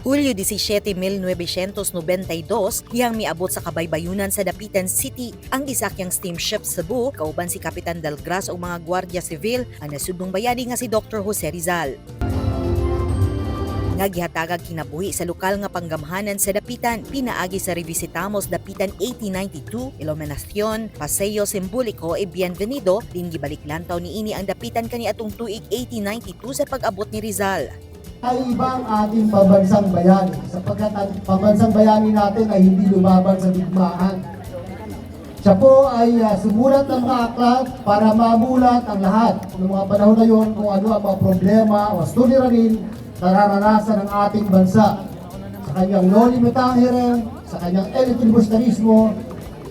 Hulyo 17, 1992, dihang miabot sa kabaybayunan sa Dapitan City ang gisakyang steamship Cebu kauban si Kapitan Delgras ug mga gwardiya sibil ang nasudnong bayani nga si Dr. Jose Rizal nga gihatagag kinabuhi sa lokal nga panggamhanan sa Dapitan pinaagi sa Revisitamos Dapitan 1892, Iluminacion, Paseo Simbolico e Bienvenido din gibalik lantaw niini ang Dapitan kaniadtong tuig 1892 sa pag-abot ni Rizal. Ay iba ang ating pambansang bayani sapagkat ang pambansang bayani natin ay hindi lumaban sa digmaan. Siya po ay sumulat ng mga aklat para mamulat ang lahat noong mga panahon na yon kung ano ang mga problema o suliranin na nararanasan ng ating bansa. Sa kanyang Noli Me Tangere, sa kanyang El Filibusterismo,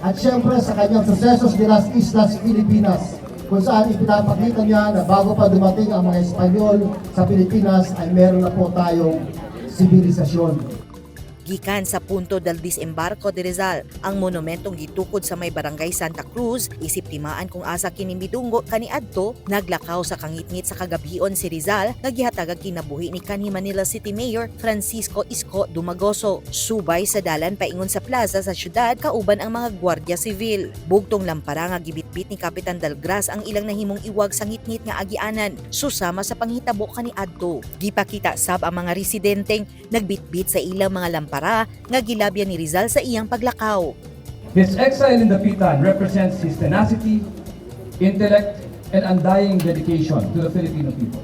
at siyempre sa kanyang Sucesos de las Islas Filipinas, kung saan ipinapakita niya na bago pa dumating ang mga Espanyol sa Pilipinas ay meron na po tayong sibilisasyon. Gikan sa Punto del Disembarko de Rizal, ang monumentong gitukod sa may Barangay Santa Cruz, isip timaan kung asa kini midunggo kaniadto, naglakaw sa kangitngit sa kagabhion si Rizal nga gihatagag kinabuhi ni kanhi Manila City Mayor Francisco Isko Domagoso. Subay sa dalan paingon sa plaza sa syudad kauban ang mga gwardiya sibil. Bugtong lampara nga gibitbit ni Kapitan Delgras ang ilang nahimong iwag sa ngitngit nga agianan susama sa panghitabo kaniadto. Gipakita sab ang mga residenteng nagbitbit sa ilang mga lampara nga gilabyan ni Rizal sa iyang paglakaw. His exile in Dapitan represents his tenacity, intellect, and undying dedication to the Filipino people.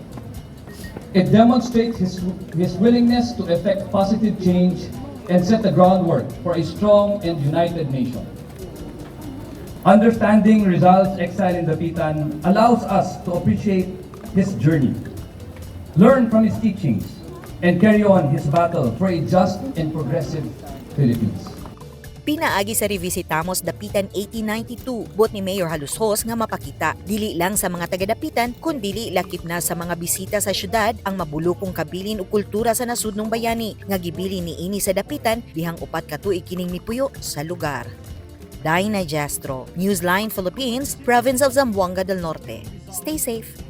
It demonstrates his willingness to effect positive change and set the groundwork for a strong and united nation. Understanding Rizal's exile in Dapitan allows us to appreciate his journey, learn from his teachings, and carry on his battle for a just and progressive Philippines. Pinaagi sa Revisitamos Dapitan 1892, buot ni Mayor Jalosjos nga mapakita dili lang sa mga taga-Dapitan kundili lakip na sa mga bisita sa syudad ang mabulukong kabilin ug kultura sa nasudnong bayani nga gibilin niini sa Dapitan dihang 4 ka tuig kining mipuyo sa lugar. Dinah Jestro, Newsline Philippines, Province of Zamboanga del Norte. Stay safe.